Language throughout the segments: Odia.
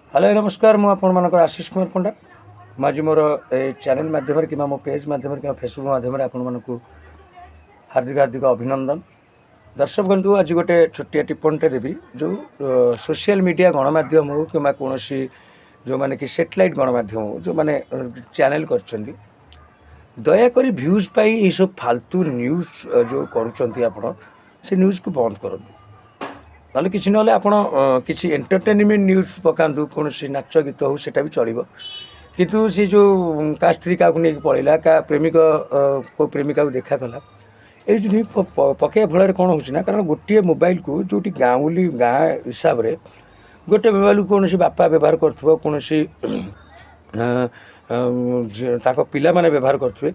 ହ୍ୟାଲୋ, ନମସ୍କାର। ମୁଁ ଆପଣମାନଙ୍କର ଆଶିଷ କୁମାର ପଣ୍ଡା। ମୁଁ ଆଜି ମୋର ଏ ଚ୍ୟାନେଲ୍ ମାଧ୍ୟମରେ କିମ୍ବା ମୋ ପେଜ୍ ମାଧ୍ୟମରେ କିମ୍ବା ଫେସବୁକ୍ ମାଧ୍ୟମରେ ଆପଣମାନଙ୍କୁ ହାର୍ଦ୍ଦିକ ହାର୍ଦ୍ଦିକ ଅଭିନନ୍ଦନ। ଦର୍ଶକ ବନ୍ଧୁ, ଆଜି ଗୋଟେ ଛୋଟିଆ ଟିପ୍ପଣୀଟେ ଦେବି। ଯେଉଁ ସୋସିଆଲ ମିଡ଼ିଆ ଗଣମାଧ୍ୟମ ହେଉ କିମ୍ବା କୌଣସି ଯେଉଁମାନେ କି ସେଟେଲାଇଟ୍ ଗଣମାଧ୍ୟମ ହେଉ, ଯେଉଁମାନେ ଚ୍ୟାନେଲ୍ କରିଛନ୍ତି, ଦୟାକରି ଭ୍ୟୁଜ୍ ପାଇଁ ଏଇସବୁ ଫାଲତୁ ନ୍ୟୁଜ୍ ଯେଉଁ କରୁଛନ୍ତି ଆପଣ, ସେ ନ୍ୟୁଜ୍କୁ ବନ୍ଦ କରନ୍ତୁ। ନହେଲେ କିଛି ନହେଲେ ଆପଣ କିଛି ଏଣ୍ଟରଟେନମେଣ୍ଟ ନ୍ୟୁଜ୍ ପକାନ୍ତୁ, କୌଣସି ନାଚ ଗୀତ ହେଉ, ସେଇଟା ବି ଚଳିବ। କିନ୍ତୁ ସେ ଯେଉଁ କାହା ସ୍ତ୍ରୀ କାହାକୁ ନେଇକି ପଳେଇଲା, କାହା ପ୍ରେମିକ କେଉଁ ପ୍ରେମିକାକୁ ଦେଖା କଲା, ଏଇ ଯେଉଁ ନ୍ୟୁଜ୍ ପକାଇବା ଫଳରେ କ'ଣ ହେଉଛି ନା, କାରଣ ଗୋଟିଏ ମୋବାଇଲକୁ ଯେଉଁଠି ଗାଉଁଲି ଗାଁ ହିସାବରେ ଗୋଟେ ମୋବାଇଲକୁ କୌଣସି ବାପା ବ୍ୟବହାର କରୁଥିବ, କୌଣସି ତାଙ୍କ ପିଲାମାନେ ବ୍ୟବହାର କରୁଥିବେ,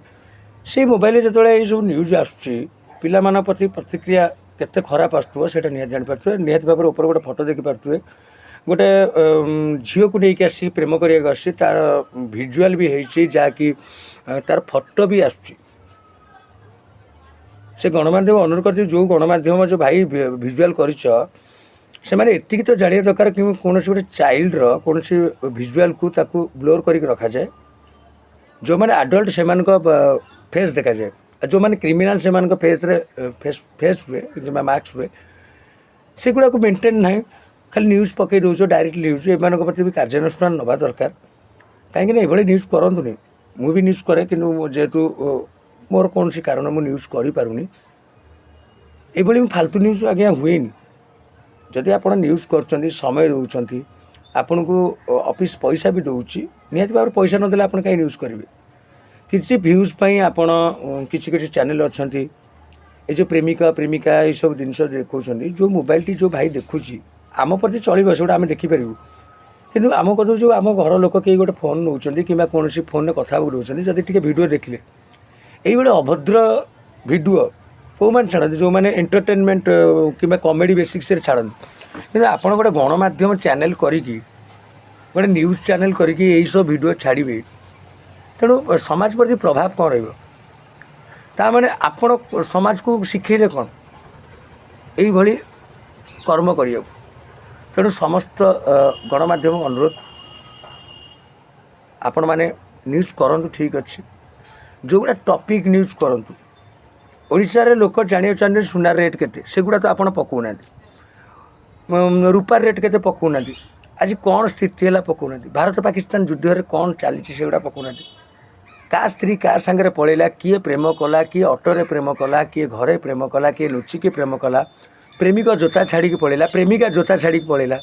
ସେଇ ମୋବାଇଲରେ ଯେତେବେଳେ ଏଇ ସବୁ ନ୍ୟୁଜ୍ ଆସୁଛି, ପିଲାମାନଙ୍କ ପ୍ରତି ପ୍ରତିକ୍ରିୟା କେତେ ଖରାପ ଆସୁଥିବ, ସେଇଟା ନିହାତି ଜାଣିପାରୁଥିବେ। ନିହାତି ଭାବରେ ଉପରେ ଗୋଟେ ଫଟୋ ଦେଖିପାରୁଥିବେ। ଗୋଟେ ଝିଅକୁ ନେଇକି ଆସିକି ପ୍ରେମ କରିବାକୁ ଆସୁଛି, ତାର ଭିଜୁଆଲ୍ ବି ହେଇଛି, ଯାହାକି ତାର ଫଟୋ ବି ଆସୁଛି। ସେ ଗଣମାଧ୍ୟମ ଅନୁରୋଧ କରିଛି, ଯେଉଁ ଗଣମାଧ୍ୟମ ଯେଉଁ ଭାଇ ଭିଜୁଆଲ୍ କରିଛ, ସେମାନେ ଏତିକି ତ ଜାଣିବା ଦରକାର କି କୌଣସି ଗୋଟେ ଚାଇଲ୍ଡର କୌଣସି ଭିଜୁଆଲ୍କୁ ତାକୁ ବ୍ଲର୍ କରିକି ରଖାଯାଏ। ଯେଉଁମାନେ ଆଡଲ୍ଟ, ସେମାନଙ୍କ ଫେସ୍ ଦେଖାଯାଏ, ଆଉ ଯେଉଁମାନେ କ୍ରିମିନାଲ୍, ସେମାନଙ୍କ ଫେସ୍ରେ ଫେସ୍ ଫେସ୍ ହୁଏ କିମ୍ବା ମାସ୍କ ହୁଏ। ସେଗୁଡ଼ାକୁ ମେଣ୍ଟେନ୍ ନାହିଁ, ଖାଲି ନ୍ୟୁଜ୍ ପକାଇ ଦେଉଛ, ଡାଇରେକ୍ଟ ନ୍ୟୁଜ୍। ଏମାନଙ୍କ ପ୍ରତି ବି କାର୍ଯ୍ୟାନୁଷ୍ଠାନ ନେବା ଦରକାର, କାହିଁକିନା ଏଭଳି ନ୍ୟୁଜ୍ କରନ୍ତୁନି। ମୁଁ ବି ନ୍ୟୁଜ୍ କରେ, କିନ୍ତୁ ମୁଁ ଯେହେତୁ ମୋର କୌଣସି କାରଣ ମୁଁ ନ୍ୟୁଜ୍ କରିପାରୁନି। ଏଭଳି ମୁଁ ଫାଲତୁ ନ୍ୟୁଜ୍ ଆଜ୍ଞା ହୁଏନି। ଯଦି ଆପଣ ନ୍ୟୁଜ୍ କରୁଛନ୍ତି, ସମୟ ଦେଉଛନ୍ତି, ଆପଣଙ୍କୁ ଅଫିସ୍ ପଇସା ବି ଦେଉଛି, ନିହାତି ଭାବରେ ପଇସା ନଦେଲେ ଆପଣ କାହିଁ ନ୍ୟୁଜ୍ କରିବେ? କିଛି ଭ୍ୟୁଜ୍ ପାଇଁ ଆପଣ କିଛି କିଛି ଚ୍ୟାନେଲ୍ ଅଛନ୍ତି, ଏ ଯେଉଁ ପ୍ରେମିକ ପ୍ରେମିକା ଏଇସବୁ ଜିନିଷ ଦେଖାଉଛନ୍ତି। ଯେଉଁ ମୋବାଇଲଟି ଯେଉଁ ଭାଇ ଦେଖୁଛି, ଆମ ପ୍ରତି ଚଳିବ, ସେଗୁଡ଼ା ଆମେ ଦେଖିପାରିବୁ। କିନ୍ତୁ ଆମ କତିରୁ ଯେଉଁ ଆମ ଘର ଲୋକ କେହି ଗୋଟେ ଫୋନ୍ ନେଉଛନ୍ତି କିମ୍ବା କୌଣସି ଫୋନ୍ରେ କଥା ହେବାକୁ ଦେଉଛନ୍ତି, ଯଦି ଟିକେ ଭିଡ଼ିଓ ଦେଖିଲେ, ଏଇଭଳି ଅଭଦ୍ର ଭିଡ଼ିଓ କେଉଁମାନେ ଛାଡ଼ନ୍ତି? ଯେଉଁମାନେ ଏଣ୍ଟରଟେନମେଣ୍ଟ କିମ୍ବା କମେଡ଼ି ବେସିକ୍ସରେ ଛାଡ଼ନ୍ତି। କିନ୍ତୁ ଆପଣ ଗୋଟେ ଗଣମାଧ୍ୟମ ଚ୍ୟାନେଲ୍ କରିକି, ଗୋଟେ ନ୍ୟୁଜ୍ ଚ୍ୟାନେଲ୍ କରିକି ଏଇସବୁ ଭିଡ଼ିଓ ଛାଡ଼ିବେ, ତେଣୁ ସମାଜ ପ୍ରତି ପ୍ରଭାବ କ'ଣ ରହିବ? ତା ମାନେ ଆପଣ ସମାଜକୁ ଶିଖେଇଲେ କ'ଣ ଏଇଭଳି କର୍ମ କରିବାକୁ? ତେଣୁ ସମସ୍ତ ଗଣମାଧ୍ୟମ ଅନୁରୋଧ, ଆପଣମାନେ ନ୍ୟୁଜ୍ କରନ୍ତୁ, ଠିକ୍ ଅଛି, ଯେଉଁଗୁଡ଼ା ଟପିକ୍ ନ୍ୟୁଜ୍ କରନ୍ତୁ। ଓଡ଼ିଶାରେ ଲୋକ ଜାଣିବାକୁ ଚାହାନ୍ତି ସୁନା ରେଟ୍ କେତେ, ସେଗୁଡ଼ା ତ ଆପଣ ପକାଉନାହାନ୍ତି। ରୂପା ରେଟ୍ କେତେ ପକାଉନାହାନ୍ତି। ଆଜି କ'ଣ ସ୍ଥିତି ହେଲା ପକାଉନାହାନ୍ତି। ଭାରତ ପାକିସ୍ତାନ ଯୁଦ୍ଧରେ କ'ଣ ଚାଲିଛି, ସେଗୁଡ଼ା ପକାଉନାହାନ୍ତି। କାହା ସ୍ତ୍ରୀ କାହା ସାଙ୍ଗରେ ପଳେଇଲା, କିଏ ପ୍ରେମ କଲା, କିଏ ଅଟୋରେ ପ୍ରେମ କଲା, କିଏ ଘରେ ପ୍ରେମ କଲା, କିଏ ଲୁଚିକି ପ୍ରେମ କଲା, ପ୍ରେମିକ ଜୋତା ଛାଡ଼ିକି ପଳେଇଲା, ପ୍ରେମିକା ଜୋତା ଛାଡ଼ିକି ପଳେଇଲା।